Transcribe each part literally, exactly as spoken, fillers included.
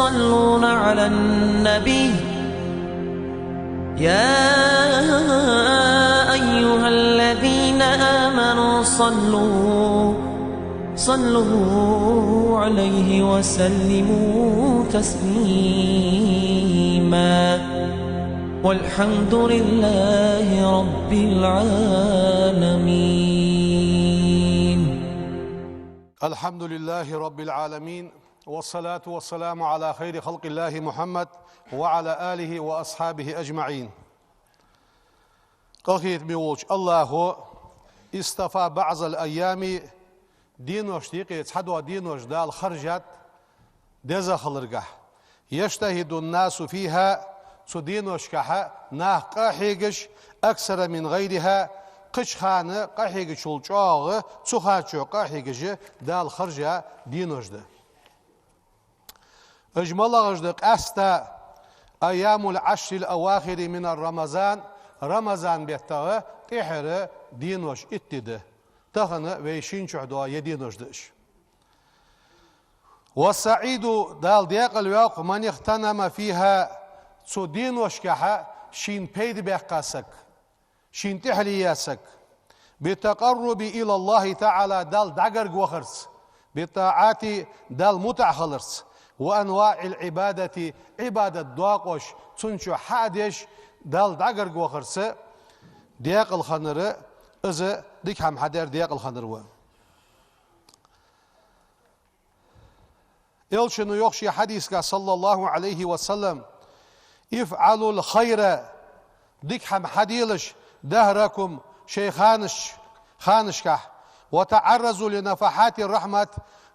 يصلون على النبي. يا أيها الذين آمنوا صلوا، صلوا عليه وسلموا تسليما. والحمد لله رب العالمين. الحمد لله رب العالمين، والصلاة والسلام على خير خلق الله محمد وعلى آله وأصحابه أجمعين. Къахетаме волча АллахӀо اصطفى بعض الأيام, деношта юкъе цхьадола денош Дала хержад деза хиларгахьа. يجتهد الناس فيها, цу деношкахьа нах къахьегаш, أكثر من غيرها, кхыча хана къахьегачул чӀоагӀагӀа цу хана чу къахьегаш Дала хержа денош да. Уж малагӀаш да? Къаьстта أيام العشر الأواخر من رمضان, Рамазан беттагӀа тӀехьара денош итт ди да. Тахан вай шийна чу доагӀа е денош да уж. والسعيد, Дала даькъала йоаккх, من اغتنم فيها, цу деношкахьа шийна пайда баьккха саг, шийна тӀехьале яь саг, بالتقرب إلى الله تعالى, Далла дӀагарга вахарца, بالطاعات, Далла мутӀахьа хиларца, وأنواع العبادة, Ӏибадата доакъош цун чу хьа а деш, Далла дӀагарга вахарца даькъала хиннар, из дика хӀама хьадар даькъала хиннар ва. Элчано йоах ший хьадисагахьа, صلى الله عليه وسلم: افعلوا الخير, дика хӀама хьаделаш, دهركم, шоай ханаш, ханашкахьа, وتعرضوا لنفحات رحمة،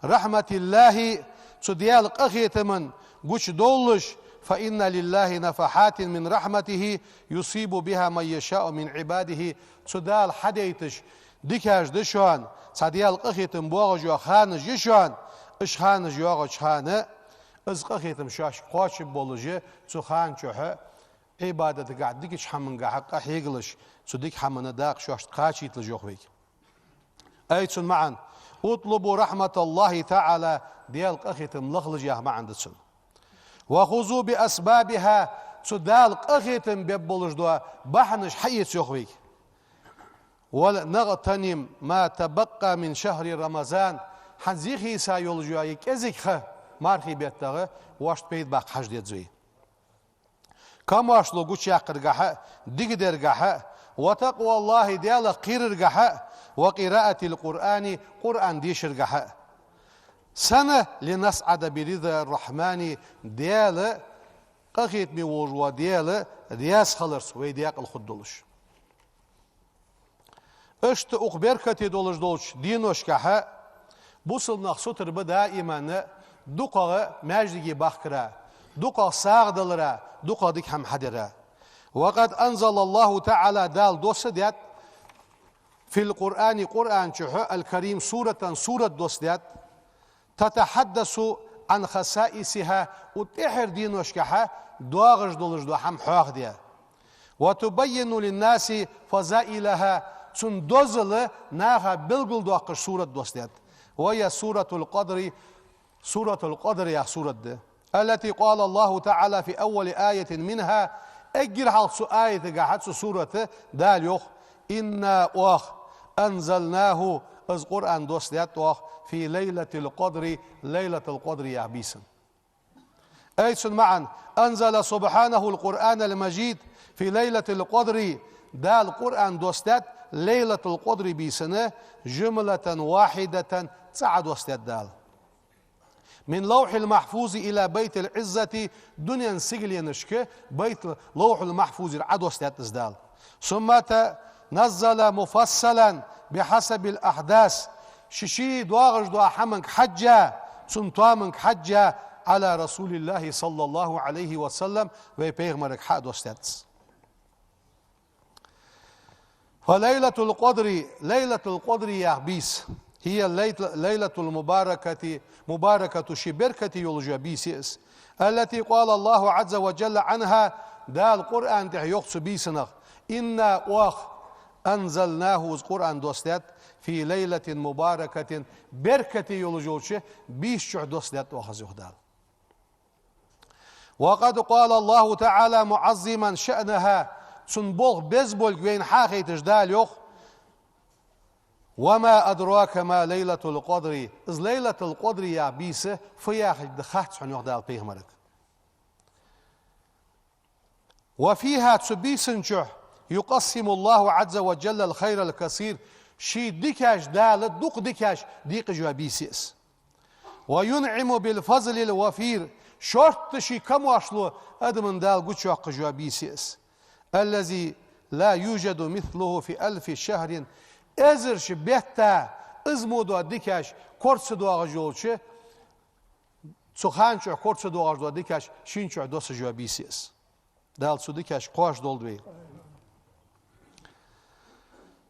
رحمة الله, цу Даьла къахетама гучадовлалаш, فإن لله نفحات من رحمته يصيب بها من يشاء من عباده, цу Дала хьадайташ дикаш да шоана, цхьа Даьла къахетам боагӀаш йола ханаш я шоана, уж ханаш йоагӀача хана, из къахетам шоашка кхоачам болаш я, цу хана чухьа Ӏибадатагахьа, дикача хӀамангахьа къахьегалаш, цу дика хӀаманна дакъа шоашта кхачийталаш, йоах вайга. Ай цун маӀан: اطلبوا رحمة الله تعالى, Даьла къахетам лахалаш яха маӀан да цун. وخذوا بأسبابها, цу Дала къахетам бергболаш дола бахьанаш хьаэца, йоах вайга. ولنغتنم ما تبقى من شهر رمضان, хӀанз йихийса йолаш йола е кӀезига ха мархий беттагӀа, вошта пайда баккха хьажа деза вай. Камаьршал гучаяккхаргахьа, дикадаргахьа, وتقوى الله, Даьлах кхераргахьа, وقراءة القرآن, Къуръан дешаргахьа. Сенна? لنسعد برضا الرحمن, Даьла, къахетаме волаш вола Даьла раьза хиларца вай даькъала хургдолаш. Иштта укх беркате долаш долча деношкахьа бусалба нах сутара ба даиман дукхагӀа маьждиге бахкара, дукхагӀа сагӀа далара, дукхагӀа дика хӀама хьадара. وقد أنزل الله تعالى, Дала доссадаьд, في القرآن, Къуръан чухьа, الكريم, سورة, сурат доссадаьд, تتحدث عن خصائصها, укх тӀехьарча деношкахьа доагӀаш долаш дола хӀама хьоахадаь. وتبين للناس فضائلها, цун дозал наха белгалдоаккхаш сурат доссадаьд. وهي سورة القدر, سورة القدر яха сурат да. التي قال الله تعالى في أول آية منها, эггара хьалха цу аятагахьа, цу сурата Дала йоах: إنا, оаха, أنزلناه, из Къуръан доссадаьд оаха, في ليلة القدر, Лайлатул-Къадр яха бийсан. Ай цун маӀан: أنزل سبحانه القرآن المجيد في ليلة القدر, Дала Къуръан доссадаьд Лайлатул-Къадр бийсан, جملة واحدة, цӀа Ӏодоссадаьд Дала. من اللوح المحفوظ إلى بيت العزة, дунен сигаленашка Байт-, Лавхьул-Махьфузера Ӏодоссадаьд из Дала. ثم تنزل مفصلا بحسب الأحداث, ший-ший доагӀаш дола хӀаманга хьежжа, цун тоаманга хьежжа, على رسول الله صلى الله عليه وسلم, вай пайхамарга хьа а доссадаьд из. فليلة القدر, Лайлатул-Къадр яха бийса, هي الليل-, ليلة المباركة, мубаракату, ший беркате йолаш йола бийса я из. التي قال الله عز وجل عنها, Дала Къуръан тӀа йоах цу бийсанах: إنا, оаха, أنزلناه, из Къуръан доссадаьд, في ليلة مباركة, беркате йолаш йолча бийса чухь доссадаьд оаха из, йоах Дала. وقد قال الله تعالى معظما شأنها, цун болх беза болга вайна хьахайташ Дала йоах: وما أدراك ما ليلة القدر, из Лайлатул-Къадр яха бийса фу яхилга да хац хьона, йоах Дала пайхамарга. وفيها, цу бийсан чу, يقسم الله عز وجل الخير الكثير, ший дикаш Дала, дукха дикаш декъаш йола бийса я из. وينعم بالفضل الوفير, шортта ший камоаршал адамашта Дала гучайоаккхаш йола бийса я из. الذي لا يوجد مثله في ألف شهر, эзар шу бетта из мо дола дикаш кора ца доагӀаш йолча, цу хана чу кора ца доагӀаш дола дикаш шийна чу доссаш йола бийса я из. Дала цу дикашка кхоачаш долда вай.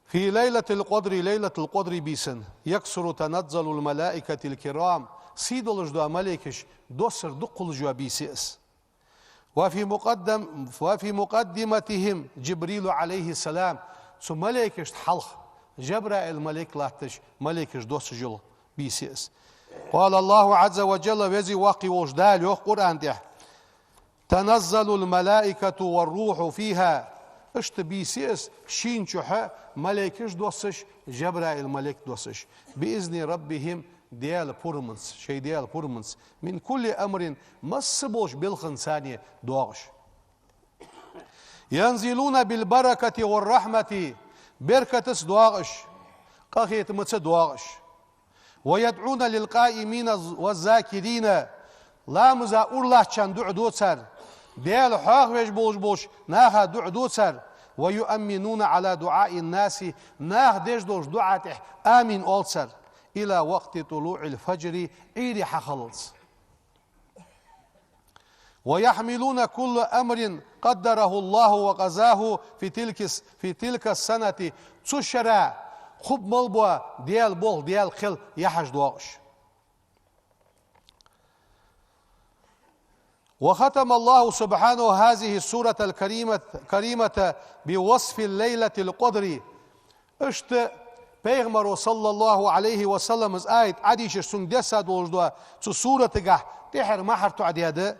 في ليلة القدر, Лайлатул-Къадр бийсан, يكثر تنزل الملائكة الكرام, сий долаш дола малейкаш доссар дукха хулаш йола бийса я из. وفي مقدم-, وفي مقدمتهم جبريل عليه السلام, цу малейкашта хьалха Жабраил малейк латташ, малейкаш доссаш йола бийса я из. قال الله عز وجل, Веза-Воккха волча Дала йоах Къуръан тӀа: تنزل الملائكة والروح فيها. Иштта бийса я из, шийна чу малейкаш доссаш, Жабраил малейк доссаш. بإذن ربهم, Даьла пурамаца, шоай Даьла пурамаца. من كل أمر, масса болча белхаца царна доагӀаш. ينزلون بالبركة والرحمة, беркатаца доагӀаш, къахетамаца доагӀаш. ويدعون للقائمين والذاكرين, ламаза ура латтачарна дуӀа ду цар, Даьла хьоахавеш болаш болча наха дуӀа ду цар. ويؤمنون على دعاء الناس, наха деш долча дуӀа тӀа амин оал цар. إلى وقت طلوع الفجر, Ӏуйре хьахиллалца. ويحملون كل أمر قدره الله وقضاه في تلك الس-, في تلك السنة. Цу шера хургбола Даьла болх, Даьла кхел яхьаш доагӀаш. وختم الله سبحانه هذه السورة الكريمة, الكريمة بوصف ليلة القدر. Иштта пайхамаро, صلى الله عليه وسلم, из аят Ӏодийшача, цунга десса долаш дола цу суратагахь тӀехьара мухӀар тоӀадаьд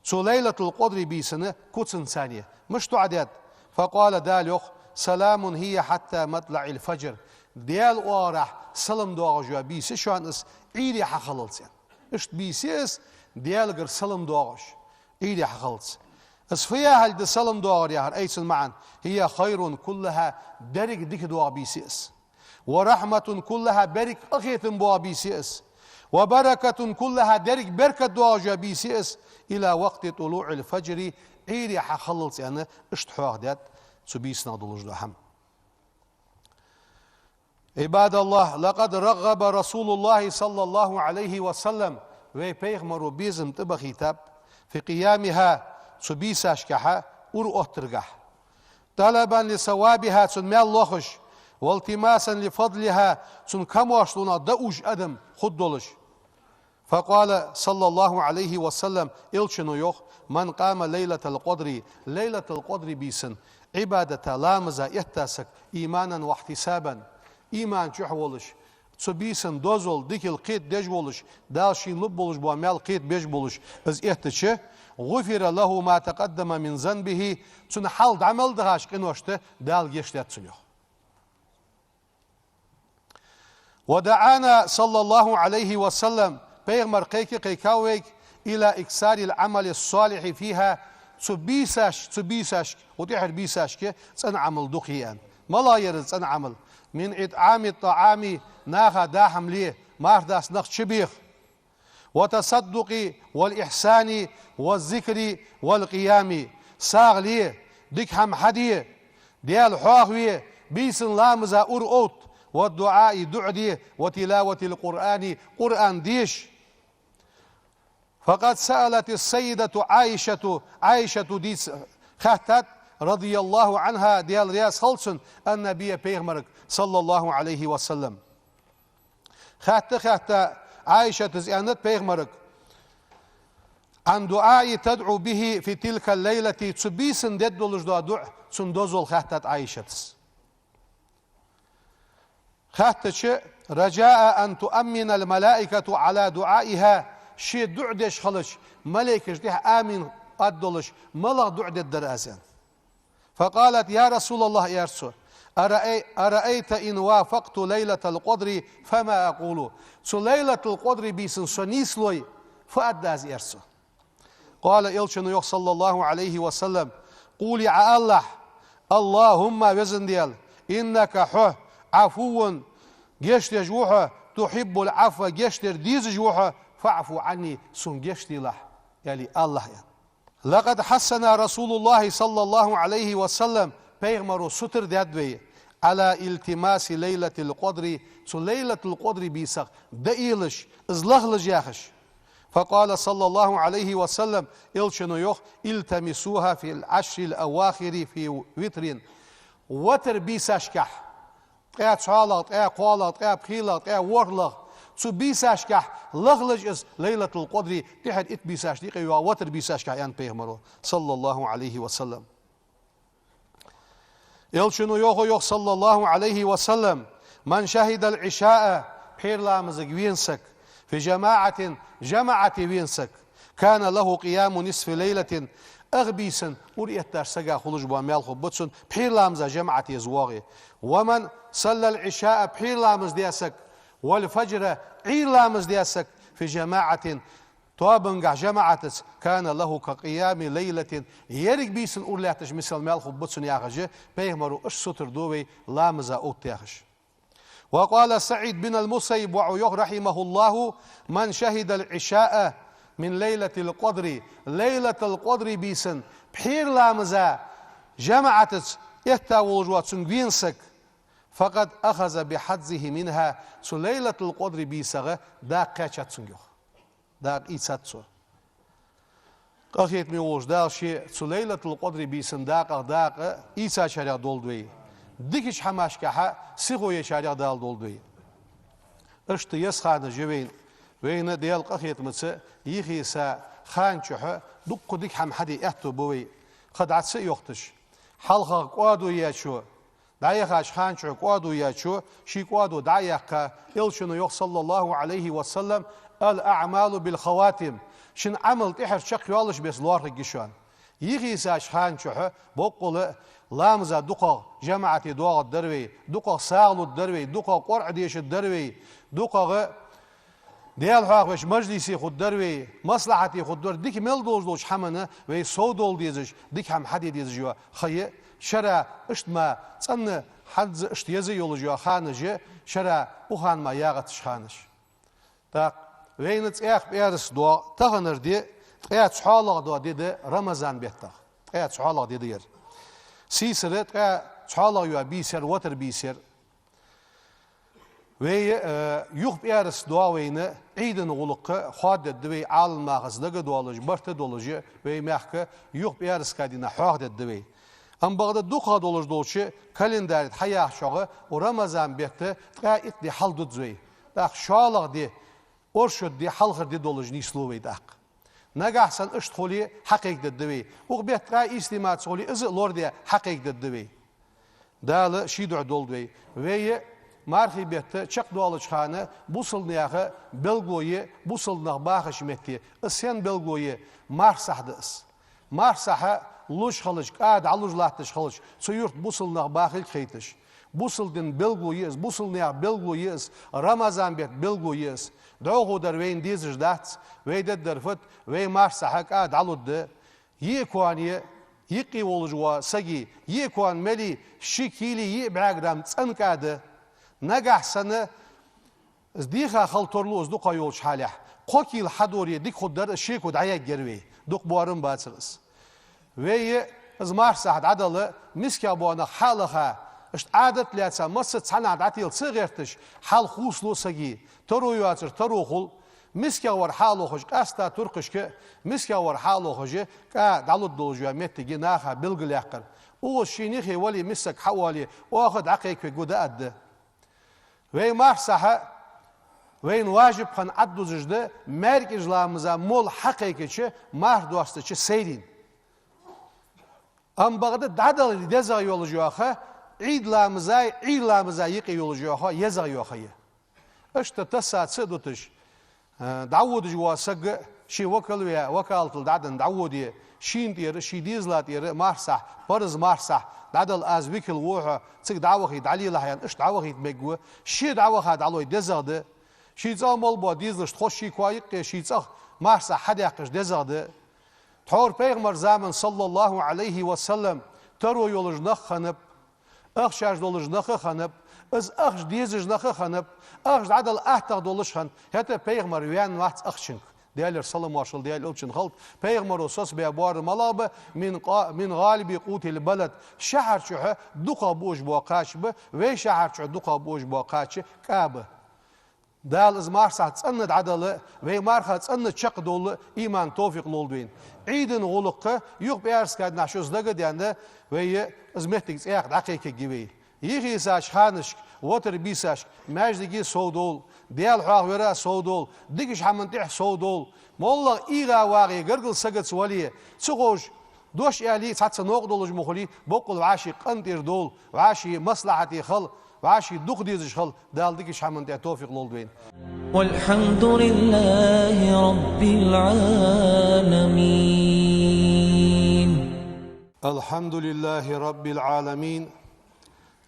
цу Лайлатул-Къадр бийсан куцанца. Мишта тоӀадаьд? فقال, Дала йоах: سلام هي حتى مطلع الفجر. Даьла оагӀорахьа салам доагӀаш йола бийса я шоана из, Ӏуйре хьахиллалца. Иштта бийса я из, Даьлагара салам доагӀаш, Ӏуйре хьахиллалца. Из фу яхилга да салам доагӀар яхар, ай цун маӀан? هي خير كلها, деррига дика доагӀа бийса я из. ورحمة كلها, беррига къахетам боагӀа бийса я из. وبركة كلها, деррига беркат доагӀаш йола бийса я из. إلى وقت طلوع الفجر, Ӏуйре хьахиллалца, аьнна, иштта хьоахадаьд цу бийсанах долаш дола хӀама. عباد الله، لقد رغب رسول الله صلى الله عليه وسلم, вай пайхамаро безам тӀабахийтаб, في قيامها, цу бийсашкахьа ура оттаргахьа, طلبا لثوابها, цун маьл лохаш, والتماسا لفضلها, цун камоаршалонах дӀаувш адам хургдолаш. فقال صلى الله عليه وسلم, Элчано йоах: من قام ليلة القدر, Лайлатул-Къадр бийсан Ӏибадата, ламаза этта саг, إيمانا واحتسابا, иман чу волаш, цу бийсан дозал, дикал кхетадеш волаш, Дала шийна лургболаш бола маьл кхетабеш болаш из эттача, غفر له ما تقدم من ذنبه, цун хьалха дӀа мел дахача къиношта Дала гешт даьд цунна, йоах. ودعانا صلى الله عليه وسلم, пайхамар кхайка-кхайкав вайга, إلى إكثار العمل الصالح فيها, цу бийсаш-, цу бийсашка, укх тӀехьарча бийсашка цӀена Ӏамал дукха е аьнна. МалагӀа яр из цӀена Ӏамал? من إطعام الطعام, наха даа хӀама ле, марха даста нах чубеха. والتصدق والإحسان والذكر والقيام, сагӀа ле, дика хӀама хьаде, Даьла хьоахаве, бийсан ламаза ура отта, والدعاء, дуӀа де, وتلاوة القرآن, Къуръан деша. فقد سألت السيدة عائشة, Ӏайшата дийца хаьттад, رضي الله عنها, Даьла раьза хилва цунна, النبي, пайхамарга, صلى الله عليه وسلم. Хаьтта-хаьтта Ӏайшата из аьннад пайхамарга: عن دعاء تدعو به في تلك الليلة, цу бийсан дергдолаш дола дуӀа, цун дозал хаьттад Ӏайшата. Хаьттача: رجاء أن تؤمن الملائكة على دعائها, Ше дуӀа деш хилча, малейкаша тӀехьа амин оалаш, малагӀа дуӀа дергдар аз, аьнна. فقالت: يا رسول الله, аьлар цо, أرأي-، أرأيت إن وافقت ليلة القدر فما أقول؟ Цу лайлатул-къадри бийсан со нийслой, фу аргда аз, аьлар цо. قال, элчано йоах, صلى الله عليه وسلم: قولي, Ӏа алалахь: اللهم, везан Даьла, إنك, хьо, عفو, гешт деш ва хьо, تحب العفو, гешт дар дезаш ва хьо, فاعف عني, сона гешт делахь, аьле, алалахь, аьнна. لقد حثنا رسول الله صلى الله عليه وسلم, пайхамаро сутара даьд вай, على التماس ليلة القدر, цу лайлатул-къадри бийсах дӀаийлаш, из лахалаш яхаш. فقال صلى الله عليه وسلم, элчано йоах: التمسوها في العشر الأواخر في وتر. Ватар бийсашкахь, ткъаь цхьоалагӀа, ткъаь кхоалагӀа, ткъаь пхелагӀа, ткъаь ворхӀлагӀа, цу бийсашкахь лахалаш из лайлатул-къадри, тӀехьара итт бийсаш юкъе йоагӀа ватар бийсашкахь, аьннад пайхамаро, صلى الله عليه وسلم. Элчано йоах, йоах, صلى الله عليه وسلم: من شهد العشاء, пхьера ламазага вена саг, في جماعة, жамаӀате вена саг, كان له قيام نصف ليلة, ах бийсан ура эттача сага хулаш бола маьл хургба цунна, пхьера ламаза жамаӀате из воагӀе. ومن صلى العشاء, пхьера ламаз даь саг, والفجر, Ӏуйра ламаз даь саг, في جماعة, тоабангахь, жамаӀатаца, كان له كقيام ليلة, еррига бийсан ура лаьттача мисал маьл хургба цунна, яхаш, пайхамаро иштта сутара ду вай ламаза отта, яхаш. وقال سعيد بن المسيب, воӀо йоах, رحمه الله: من شهد العشاء من ليلة القدر, лайлатул-къадри бийсан пхьера ламаза жамаӀатаца этта волаш вола цунга вена саг, فقد أخذ بحظه منها, цу лайлатул-къадри бийсах дакъа кхаьчад цунга, йоах. Дакъа ийцад цо. Къахетаме волча Дала ше цу лайлатул-къадри бийсан дакъах дакъа ийцачарех долда вай. Дикача хӀамашкахьа сихо ечарех Дала долда вай. Иштта еза ханаш я вайна. Вайна Даьла къахетамца йихийса хана чухь дуккха дика хӀама хьаде аьттув ба вай. Кхы дӀа ца а йохийташ, хьалхагӀа кӀоадо яьчо, дӀаяхача хана чухь кӀоадо яьчо ший кӀоадо дӀа а яьккха, элчано йоах, صلى الله عليه وسلم: الأعمال بالخواتيم, шун Ӏамал тӀехьара чакхйоалаш беса лоархӀаргья шоана. Йихийсача хана чухь боккъала ламаза дукхагӀа жамаӀате доагӀаргдар вай, дукхагӀа сагӀа лургдар вай, дукхагӀа КъорӀа дешаргдар вай, дукхагӀа Даьла хьоахавеш мажлисе хургдар вай, маслахьате хургдар, дика мел долаш долча хӀаманна вай совдовла дезаш, дика хӀама хьаде дезаш йола ха я шера, иштта ма цӀена хӀанз иштта еза йолаш йола ханаш я шера, укх хана ма ягӀац уж ханаш. ТӀаккха вайна цӀаькха пӀаьраска доагӀа таханара ди, ткъаь цхьоалагӀа дола ди да Рамазан беттах. Ткъаь цхьоалагӀа ди да ер. Сийсара ткъаь цхьоалагӀа йола бийса я, ватар бийса я. Вай, э, юха пӀаьраска доагӀа вайна Ӏийда гӀулакх хоададергда вай, Ӏаламнахаца дагадоалаш, барт а долаш, вай мехка юха пӀаьраска дийнахьа хьоахадергда вай. Амма бакъда дукхагӀа долаш долча календаре тӀа хьаяхачох, укх Рамазан бетта ткъаь итт ди хьалдуз вай. ТӀаккха шоллагӀа ди, оршот ди хьалхара ди долаш нийслу вай тӀаккха. Нагахьа санна иштта хуле, хьакхайкадергда вай. Укх бетта ткъаь ийс ди мара ца хуле, из а лораде хьакхайкадергда вай. Дала ший духьа долда вай. Вай мархий бетта чакхдоалача хана бусалба наьха белгало я, бусалба нах бахача метте. Из сен белгало я? Мархсахь да из. Мархсахь луш хилча, кӀа дӀалуш латташ хилча, цу юрта бусалба нах бахилга хайташ. Бусалба дина белгало я из, бусалба наьха белгало я из, Рамазан бетта белгало я из. ДӀахо дар вайна дезаш дац, вай дергдар фуд, вай мархсахь кӀа дӀалургда. Йиъ кона я, юкъе волаш вола сага йиъ кона мел я, ши кила йиъ бӀаь грамм цӀена кӀа да. Нагахьа санна из дийха хила тарлу из дукхагӀа йолча хьалехь. Кхо кила хьадоре дика хургдар, из шеко дӀаяргьяр вай. Дукха боарам бацар из. Вай из мархсахь дӀадала, мискех бола нах хьалаха, иштта Ӏадат лаьца, массаза цхьаннахьа дӀатела ца гӀерташ, хьал хувцалу сага, таро йоацар таро хул. МискеагӀвар хьалохаш, къаьстта туркхашка, мискеагӀвар хьалохаш, кӀа дӀалургдолаш йола моттиг я наха белгалъяьккхар. Укхаза шийна юхе вале, миссаг хьаоале, оаха дӀакхайкавергва, дӀааргда. Вай мархсахь вайна важиб хинна Ӏаддузаш да маьркӀажа ламаза молла хьакхайкача, марха достача сайранна. Амма бакъда дӀадала дезагӀа йолаш йола ха Ӏийд ламазаи Ӏуйра ламазаи юкъе йолаш йола ха езагӀа йола ха я. Иштта тасса ца а дуташ, Э, дӀаводаш вола саг ший вакал ве, вакалатал дӀаденна дӀаводе, шийна тӀера, ший дезала тӀера мархсахь, парз мархсахь, дӀадала аз викал ва хьо, цига дӀавахийта дӀалелахь аьнна, иштта дӀавахийта мегаш ва, ше дӀаваха дӀалой дезагӀа да. Ший цӀагӀа мел бола дезалашта хоза ший коа йикъе, ший цӀагӀа мархсахь хьадаккхаш дезагӀа да. Тхьовра пайхамара заман, саллаллахӀу Ӏалайхи ва саллам, таро йолаш нах хиннаб, ахчаш долаш нах а хиннаб, из ахча дезаш нах а хиннаб, ахча дӀадала аттагӀа долаш хиннаб, хӀаьта пайхамар ваьнна вац ахчанга. Даьлера салам-моаршал Даьла элчанна хилда, пайхамаро соцабаь боарам малагӀа ба, мин къа-, мин гӀалиби къутил балад, шахьар чухь дукхагӀа буаш бола кхача ба, вай шахьар чухь дукхагӀа буаш бола кхача кӀа ба. Дала из мархсахь цӀена дӀадала, вай марха цӀена чакхдовла иман, товфикъ лолда вайна. Ӏийда гӀулакх, юха пӀаьраска дийнахьа шуца дага а даьнна, вай из моттиг цӀаькха дӀакхайкаргья вай. Йихийсача ханашка, вотар бийсашка, маьждиге совдовла, Даьла хьоахавара совдовла, дикача хӀаман тӀехьа совдовла, моллагӀа ийгӀа вагӀе гаргара сагаца вале, ца ховш дош аьле, цхьацца новкъа долаш ма хулий, боккъала вӀаший къинтӀера довла, вӀаший маслахьате хила, вӀаший дукха дезаш хила, Дала дикача хӀаман тӀа товфикъ лолда вайна. والحمد لله رب العالمين. الحمد لله رب العالمين.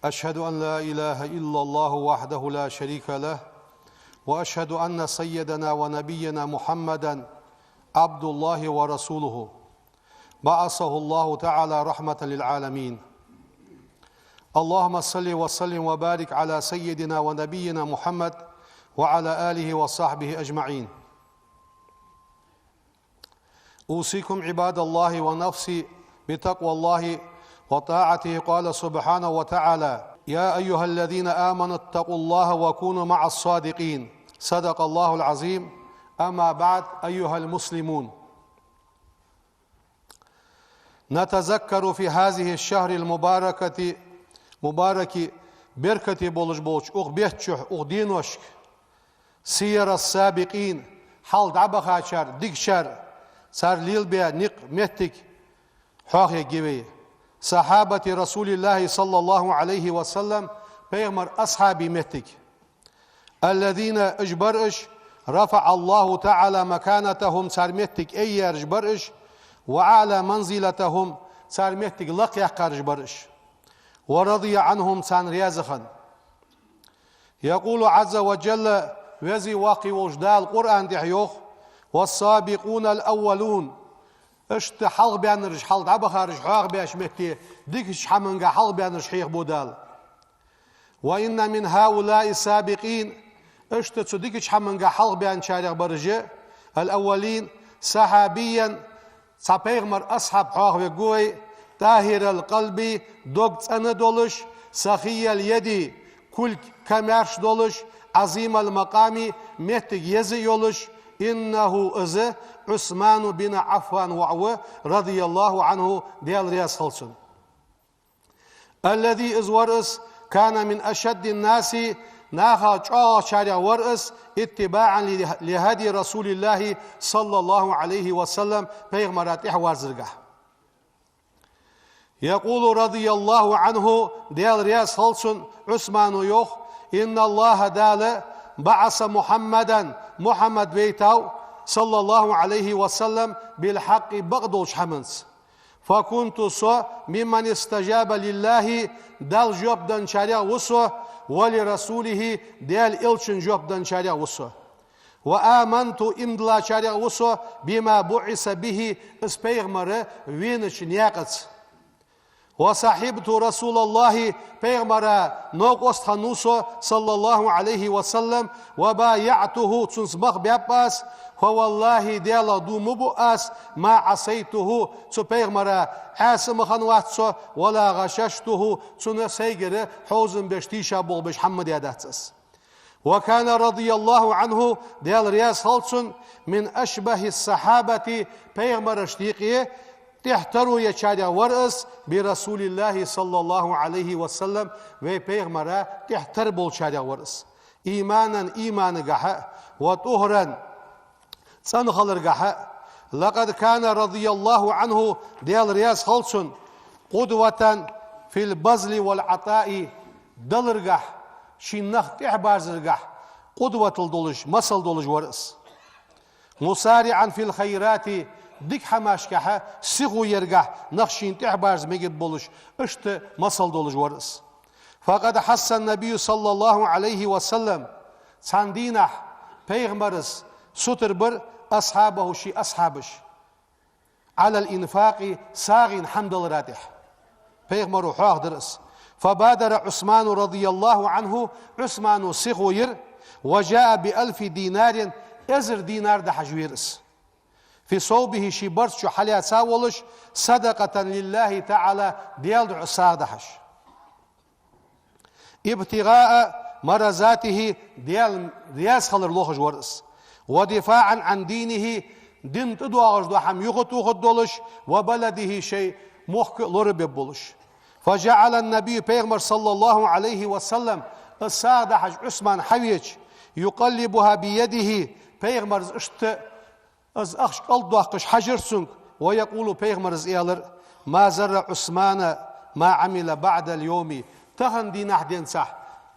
أشهد أن لا إله إلا الله وحده لا شريك له، وأشهد أن سيدنا ونبينا محمدا عبد الله ورسوله، بعثه الله تعالى رحمة للعالمين. اللهم صل وسلم وبارك على سيدنا ونبينا محمد وعلى آله وصحبه أجمعين. أوصيكم عباد الله ونفسي بتقوى الله وطاعته. قال سبحانه وتعالى: يا أيها الذين آمنوا اتقوا الله وكونوا مع الصادقين. صدق الله العظيم. أما بعد، أيها المسلمون، نتذكر في هذه الشهر المباركة، مبارك، беркате болаш болча укх бетта чухь, укх деношка, سير السابقين, хьалха дӀабахачар, дикачар, цар лелабаь никъ, моттиг хьоахаергья вай. صحابة رسول الله صلى الله عليه وسلم, пайхамара асхьабий моттиг. الذين, уж бар уж, رفع الله تعالى مكانتهم, цар моттиг айяьраш бар уж, وأعلى منزلتهم, цар моттиг лакхъяьккхараш бар уж, ورضي عنهم, царна раьза хинна. يقول عز وجل, Веза-Воккха волча Дала Къуръан тӀа йоах: والسابقون الأولون, иштта хьалхабаьннараш, хьалха дӀабахараш хьоахабаьча метте, дикача хӀаманга хьалхабаьннараш хьехабу Дала. وإن من هؤلاء السابقين, иштта цу дикача хӀаманга хьалхабаьнначарех бараш, الأولين, صحابيا, цхьа пайхамара асхьаб хьоахавергва вай, طاهر القلب, дог цӀена долаш, سخي اليد, кулг камаьрша долаш, عظيم المقام, моттиг еза йолаш, إنه, из, عثمان بن عفان воӀ ва, رضي الله عنه, Даьла раьза хилва цунна. الذي, из вар из, كان من أشد الناس, нахах чӀоагӀачарех вар из, اتباعا لهدي رسول الله صلى الله عليه وسلم, пайхамара тӀехьаварзаргахьа. يقول رضي الله عنه, Даьла раьза хилва цунна, Ӏусмано йоах: إن الله, Дала, بعث محمدا, Мухьаммад вайтав, صلى الله عليه وسلم, بالحق, бакъдолча хӀаманца. فكنت, со, ممن استجاب لله, Далла жоп денначарех ва со, ولرسوله, Даьла элчанна жоп денначарех ва со. وآمنت, иман диллачарех ва со, بما بعث به, из пайхамар венача наькъаца. وصحبت رسول الله, пайхамара новкъост хиннав со, صلى الله عليه وسلم, وبايعته, цунца мах баьб аз, فوالله, Даьлах дув ма буъ аз, ما عصيته, цу пайхамара Ӏаьса ма хиннавац со, ولا غششته, цунна сайгара хьовзам беш, тийша болх беш хӀама ма даьдац аз. وكان رضي الله عنه, Даьла раьза хилва цунна, من أشبه الصحابة, пайхамарашта юкъе тӀехьа таро ечарех вар из, برسول الله صلى الله عليه وسلم, вай пайхамара тӀехьа тара болчарех вар из. إيمانا, иманагахьа, وطهرا, цӀена хиларгахьа. لقد كان رضي الله عنه, Даьла раьза хилва цунна, قدوة في البذل والعطاء, даларгахьа, ший нах тӀехьабарзаргахьа къудватал долаш, масал долаш вар из. مسارعا في الخيرات, дика хӀамашкахьа сихо яргахьа нах шийна тӀехьабарза мегаш болаш, иштта масал долаш вар из. فقد حث النبي صلى الله عليه وسلم, цхьан дийнахьа пайхамара сутара бир أصحابه, ший асхьабаш, على الإنفاق, сагӀийна хӀама далара тӀехьа. Пайхамаро хьоахадир из. فبادر عثمان رضي الله عنه, Ӏусмано сихо йир, وجاء بألف دينار, эзар динар дахьаш вера из. في ثوبه, ший барзкъа чу хьалаьца волаш, صدقة لله تعالى, Даьла духьа сагӀа дахьаш. ابتغاء مرضاته, Даьла раьза хилар лохаш вар из. ودفاعا عن دينه, дин тӀадоагӀаш дола хӀама юхатохаргдолаш, وبلده, ший мохк а лорабергболаш. فجعل النبي, пайхамар صلى الله عليه وسلم, из сагӀа дахьаш Ӏусман хьавеча, يقلبها بيده, пайхамара иштта из ахча кӀалдоаккхаш хьажар цунга, ويقول, пайхамара аьлар: ما ضر عثمان ما عمل بعد اليوم, тахан дийнахьа денз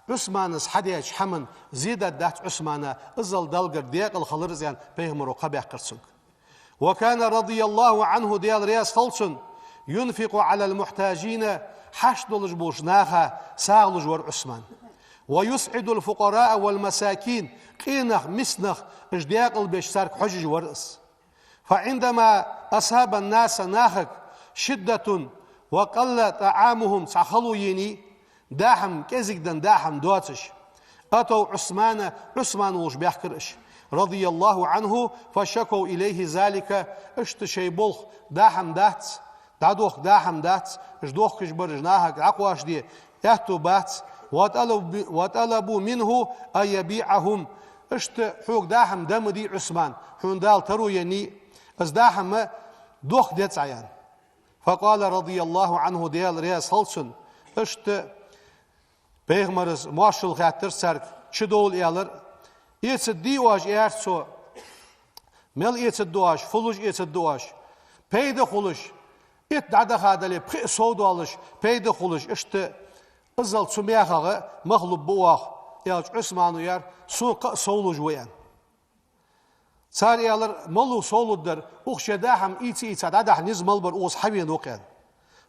Ӏусмана хьадаьча хӀаман зе даргдац Ӏусмана, иззал Даллагара декъала хилар из, аьнна, пайхамаро кхаъ баьккхар цунга. وكان رضي الله عنه, Даьла раьза хилва цунна, ينفق على المحتاجين, хьашт долаш болча наха сагӀа луш вар Ӏусман. ويسعد الفقراء والمساكين, къе нах, миска нах, уж декъала беш, царга хьожаш вар из. فعندما أصاب الناس, нахага, شدة وقل طعامهم, цхьа хало енай, даа хӀама кӀезига да, даа хӀама доацаш, أتوا عثمان, Ӏусман волча баьхкар уж, رضي الله عنه, فشكوا إليه ذلك, иштта шоай болх, даа хӀама дац, дӀадохка даа хӀама дац, уж дохкаш бараш нахага дӀакхоачашде аьттув бац, وطلبوا, وطلبوا منه أن يبيعهم, иштта хьога даа хӀама да ма дий, Ӏусман, хьона Дала таро еннай, из даа хӀама дохка деза Ӏа, аьнна. فقال رضي الله عنه, Даьла раьза хилва цунна, иштта пайхамара моаршал хаьттар царга, чудовла, аьлар. Эцаргдий оаш, аьлар цо, мел эцаргда оаш, фу луш эцаргда оаш? Пайда хулаш, итт дӀадаха дале, пхиъ совдоалаш, пайда хулаш, иштта иззал цу мехах мах лургба оаха, аьлча, Ӏусмано аьлар: сона кхаъ сов луш ва, аьнна. Цар аьлар: малув сов лургдар, укх шоай даа хӀама ийца-ийца дӀадахьа низ мел бар, укхаза хьавена ва-кх, аьнна.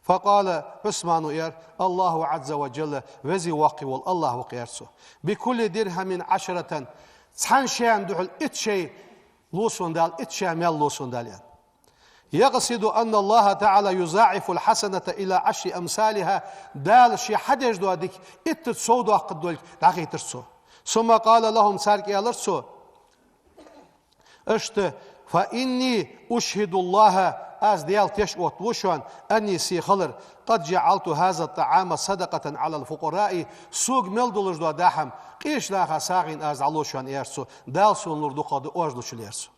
فقال, Ӏусмано аьлар: الله عز وجل, Веза-Воккха вола АллахӀ ва-кх, аьлар цо. بكل درهم عشرة, цхьан шайна духьал итт шай лу сона Дала, итт шай маьл лу сона Дала, аьнна. يقصد أن الله تعالى يضاعف الحسنة إلى عشر أمثالها, Дала ше хьадеш дола дика иттаза совдоаккхаргдолга дӀахайтар цо. ثم قال لهم, царга аьлар цо, иштта: فإني أشهد الله, аз Даьла теш оттаву шоана, أني, се хилар, قد جعلت هذا الطعام صدقة على الفقراء, сога мел долаш дола даа хӀама къеча наха сагӀийна аз дӀалу шоана, аьлар цо, Дала сона лур дукхагӀа да оаш лучул, аьлар цо.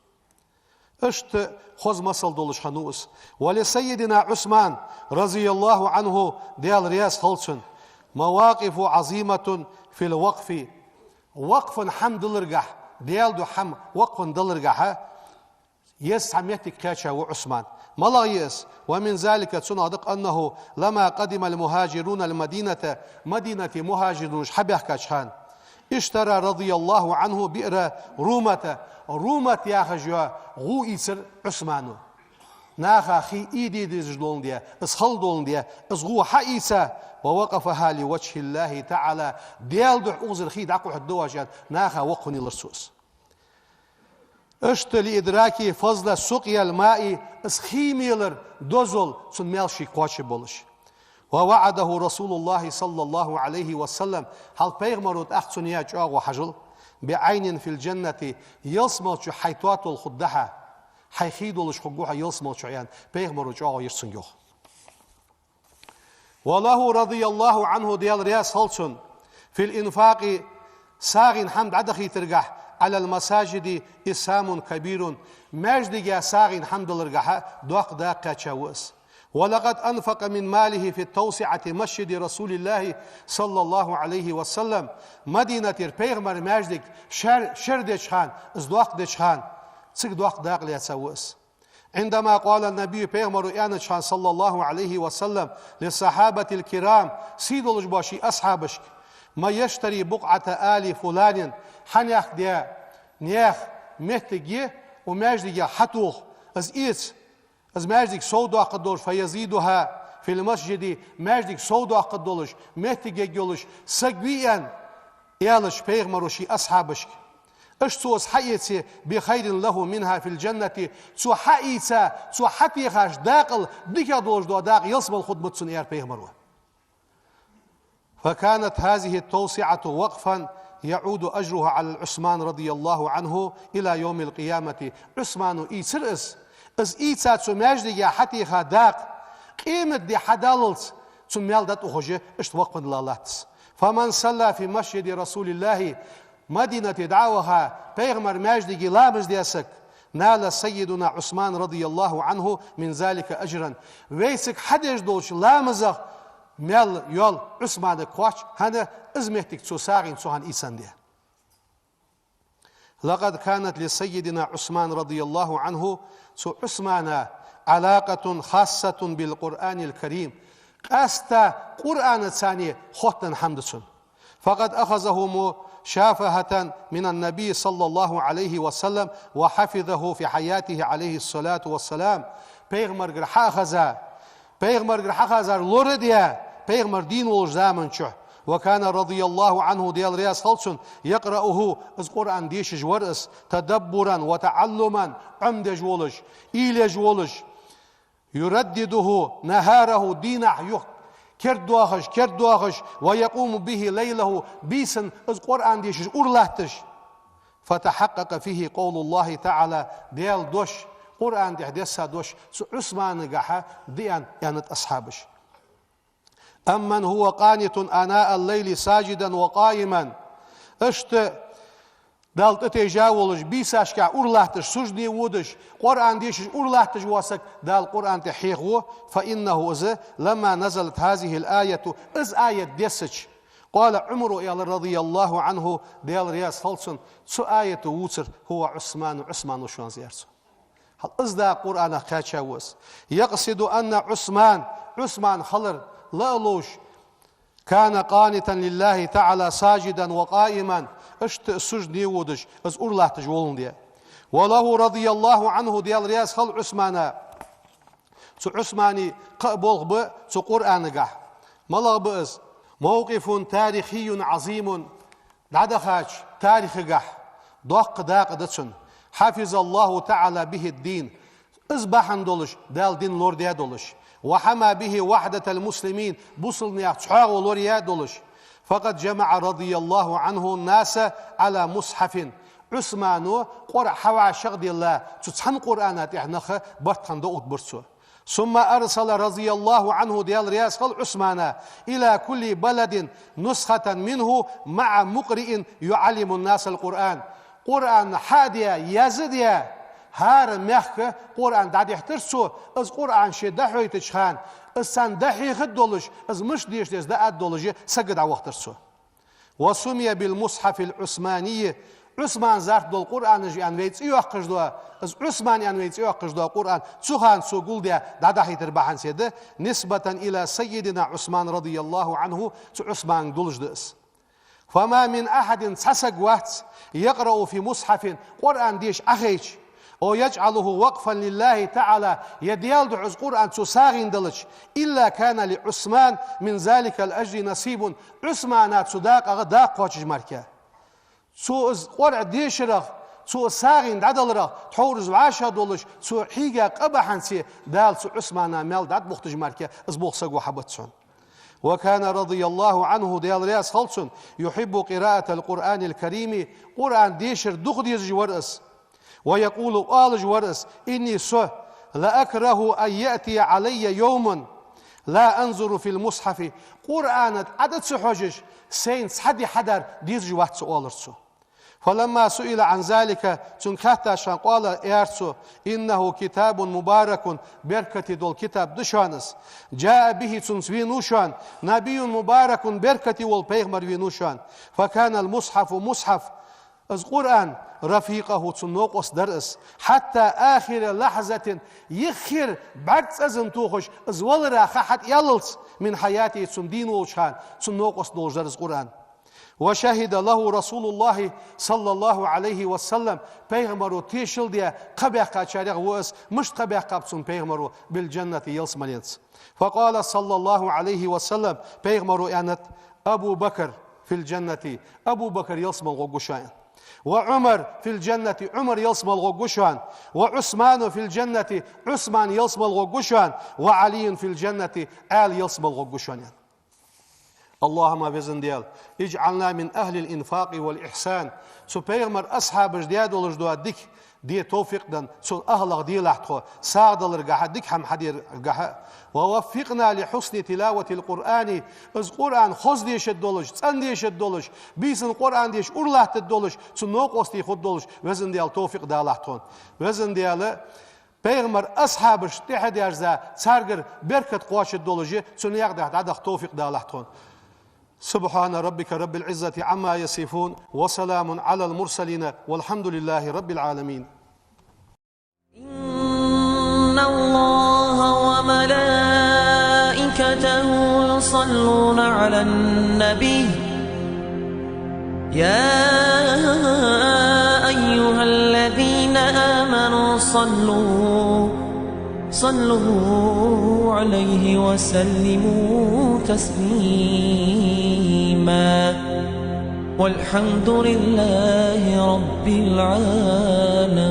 Иштта хоза масал долаш хиннав из. ولسيدنا عثمان رضي الله عنه, Даьла раьза хилва цунна, مواقف عظيمة في الوقف, вакъфан хӀама даларгахьа, Даьла духьа хӀама вакъфан даларгахьа еза цхьа моттиг кхаьчав Ӏусман. МалагӀа я из? ومن ذلك, цунах да-кх, أنه لما قدم المهاجرون المدينة, Мадинате мухӀажирунаш хьабаьхкача хана, اشترى رضي الله عنه بئر رومة, Румат яхаш йола гӀув ийцар Ӏусмано. Наха хий ийде дезаш доландаь, из хала доландаь, из гӀув хьаийца, ووقفها لوجه الله تعالى, Даьла духьа укхазара хий дӀакхухьаргда оаш, аьнна, наха вакъфан йиллар цо из. Иштта لإدراك فضل سقيا الماء, из хий мелара дозал цун маьл шийга кхоачаш болаш. ووعده رسول الله صلى الله عليه وسلم, хьалха пайхамаро тӀаккха цунна яь чӀоагӀо хьажал, بعين في الجنة, ялсмала чу хьай тотал хургда хьа, хьай хий долаш хургва хьо ялсмала чу, аьнна, пайхамаро чӀоагӀо йир цунга, йоах. وله رضي الله عنه, Даьла раьза хилва цунна, في الإنفاق, сагӀийна хӀама дӀадахийтаргахьа, على المساجد إسهام كبير, маьждига сагӀийна хӀама даларгахьа доккха дакъа кхаьчав из. ولقد أنفق من ماله في توسعة مسجد رسول الله صلى الله عليه وسلم, Мадинатера пайхамара маьждиг шер, шер деча хана, из доккха деча хана, цига доккха дакъа лаьцав из. عندما قال النبي, пайхамаро аьннача хана, صلى الله عليه وسلم, للصحابة الكرام, сий долаш бола ший асхьабашка: من يشتري بقعة آل فلان, хьанехк даь наьха моттиг я, Укх маьждиге хьатоха, из эца, из маьждиг совдоаккхаргдолаш, فيزيدها في المسجد, маьждиг совдоаккхаргдолаш, моттиг ергйолаш саг вий аьнна, аьлча пайхамаро ший асхьабашка. Иштта цо из хьаэце, بخير له منها في الجنة, цо хьаийца, цо хьатехаш дакъал дикагӀа долаш дола дакъа ялсмала хургда цунна, аьлар пайхамаро. فكانت هذه التوسعة وقفا يعود أجرها على عثمان رضي الله عنه إلى يوم القيامة. Ӏусмано ийцар из, из ийца цо маьждиге хьатеха дакъа, къематди хьадаллалца цунна маьл дӀатӀаухаш, иштта вакъф дилла латт из. فمن صلى في مسجد رسول الله, Мадинате дӀа а ваха, пайхамара маьждиге ламаз даь саг, نال سيدنا عثمان رضي الله عنه من ذلك أجرا. Вай цига хьадеш долча ламазах маьл йоал Ӏусманага кхоач, хӀана, из моттиг цо сагӀийна цу хана ийцандаь. لقد كانت لسيدنا عثمان رضي الله عنه, цу Ӏусмана, علاقة خاصة بالقرآن الكريم, къаьстта Къуръанаца хоттаденна хӀама да цун. فقد أخذه مشافهة من النبي صلى الله عليه وسلم وحفظه في حياته عليه الصلاة والسلام. Пайхамарагара хьаахаза, пайхамарагара хьахазар лорадаь, пайхамар дийна волча заман чухь. وكان رضي الله عنه, Даьла раьза хилва цунна, يقرأه, из Къуръан дешаш вар из, تدبرا وتعلما, Ӏомадеш волаш, уйла еш волаш. يردده نهاره, дийнахьа юха кердадоахаш, кердадоахаш, ويقوم به ليله, бийсан из Къуръан дешаш ура латташ. فتحقق فيه قول الله تعالى, Даьла дош, Къуръана тӀа десса дош цу Ӏусманагахьа да аьнна аьннад асхьабаша. أمن هو قانت آناء الليل ساجدا وقائما. Иштта Далла тӀатийжа волаш, бийсашка ура латташ, суждане водаш, Къуръан дешаш ура латташ вола саг Дала Къуръана тӀа хьехаво, فإنه, из, لما نزلت هذه الآية, из аят дессача, قال عمر, аьлар, رضي الله عنه, Даьла раьза хилва цунна, цу аято вувцар, هو عثمان, Ӏусман ва шоана из, аьлар цо. Хьал из да Къуръанах кхаьча ва из. يقصد أن عثمان, Ӏусман хилар ла а ловш, كان قانتا لله تعالى ساجدا وقائما, иштта суждане водаш, из ура латташ воландаь. وله رضي الله عنه, Даьла раьза хилва Ӏусмана. Цу Ӏусмана кхы а болх ба цу Къуръанагахьа. МалагӀа ба из? موقف تاريخي عظيم, дӀадахача тарихагахьа доккха дакъа да цун. حفظ الله تعالى به الدين, из бахьан долаш Дала дин лорадаь долаш. وحمى به وحدة المسلمين, бусалба наьха цхьоагӀо лораяь долаш. فقد جمع رضي الله عنه الناس على مصحف. Ӏусмано КъорӀа хьавӀашагӀделла, цу цхьан Къуръана тӀа нах барт хинна доагӀаргбар цо. ثم أرسل رضي الله عنه, Даьла раьза хилва Ӏусмана, إلى كل بلد نسخة منه مع مقرئ يعلم الناس القرآن. Къуръан хьа а даь, яздаь, хӀара мехка Къуръан дӀадихьийтар цо, из Къуръан ше дӀахьойтача хана, из царна дӀахьехаргдолаш, из мишта деша деза дӀааргдолаш, саг дӀавахийтар цо. وسمي بالمصحف العثماني, Ӏусмана зарт дола Къуръанаш аьнна вай цӀи йоаккхаш дола, из Ӏусмана аьнна вай цӀи йоаккхаш дола Къуръан цу хана цо гулдаь дӀадахьийтар бахьанца да, نسبة إلى سيدنا عثمان رضي الله عنه, цу Ӏусманга дуллаш да из. فما من أحد, цхьа саг вац, يقرأ في مصحف, Къуръан деша Ӏахайча, أو يجعله وقفا لله تعالى, е Даьла духьа из Къуръан цо сагӀийна делча, إلا كان لعثمان من ذلك الأجر نصيب, Ӏусмана цу дакъагӀа дакъа кхоачаш мара. Цо из КъорӀа дешарах, цо из сагӀийна дӀадаларах тхьовра из вӀашагӀдолаш, цо хьийга къа бахьанца Дала цу Ӏусмана маьл дӀатӀабохийташ мара, из болх саго хьабац хьона. وكان رضي الله عنه, Даьла раьза хилва цунна, يحب قراءة القرآن الكريم, Къуръан дешар дукха дезаш вар из. ويقول, оалаш вар из: إني, со, لأكره أن يأتي علي يوم لا أنظر في المصحف, Къуръана тӀа Ӏа ца хьожаш, сайна цхьа ди хьадар дезаш вац со, оалар цо. فلما سئل عن ذلك, цунга хаьттача хана, قال, аьлар цо: إنه كتاب مبارك, беркате дола китаб да шоана из. جاء به, цунца венав шоана, نبي مبارك, беркате вола пайхамар венав шоана. فكان المصحف, мусхьаф, из Къуръан, رفيقه, цун новкъост дар из. حتى آخر لحظة, юххера бӀарг цӀаза тохаш, из валара ха хьатӀаяллалца, من حياته, цун дийна волча хана цун новкъост долаш дар из Къуръан. وشهد له رسول الله صلى الله عليه وسلم, пайхамаро тешал даь, кхаъ баьккхачарех ва из, мишта кхаъ баьккхаб цунна пайхамаро, بالجنة, ялсмаленца. فقال صلى الله عليه وسلم, пайхамаро аьннад: أبو بكر في الجنة, Абу Бакр ялсмала гӀоргва шоана. وعمر في الجنة, Ӏумар ялсмала гӀоргва шоана. وعثمان في الجنة, Ӏусман ялсмала гӀоргва шоана. وعلي في الجنة, Ӏаьла ялсмала гӀоргва шоана. اللهم, Везан Даьла, اجعلنا من أهل الإنفاق والإحسان, цу пайхамара асхьабаша даь долаш дола дика де товфикъ денна, цун ахӀлах делахь тхо, сагӀа даларгахьа, дика хӀама хьадаргахьа. ووفقنا لحسن تلاوة القرآن, из Къуръан хоза дешаш долаш, цӀена дешаш долаш, бийсан Къуръан деша ура латташ долаш, цун новкъостий хургдолаш, Везан Даьла, товфикъ далахь тхона. Везан Даьла, пайхамара асхьабашта тӀехьа дерза, царгара беркат кхоачаш долаш, цу наькъа тӀа дӀадаха товфикъ далахь тхона. سبحان ربك رب العزة عما يصفون، وسلام على المرسلين، والحمد لله رب العالمين. إن الله وملائكته يصلون على النبي، يا أيها الذين آمنوا صلوا، صلوا عليه وسلموا تسليما. والحمد لله رب العالمين.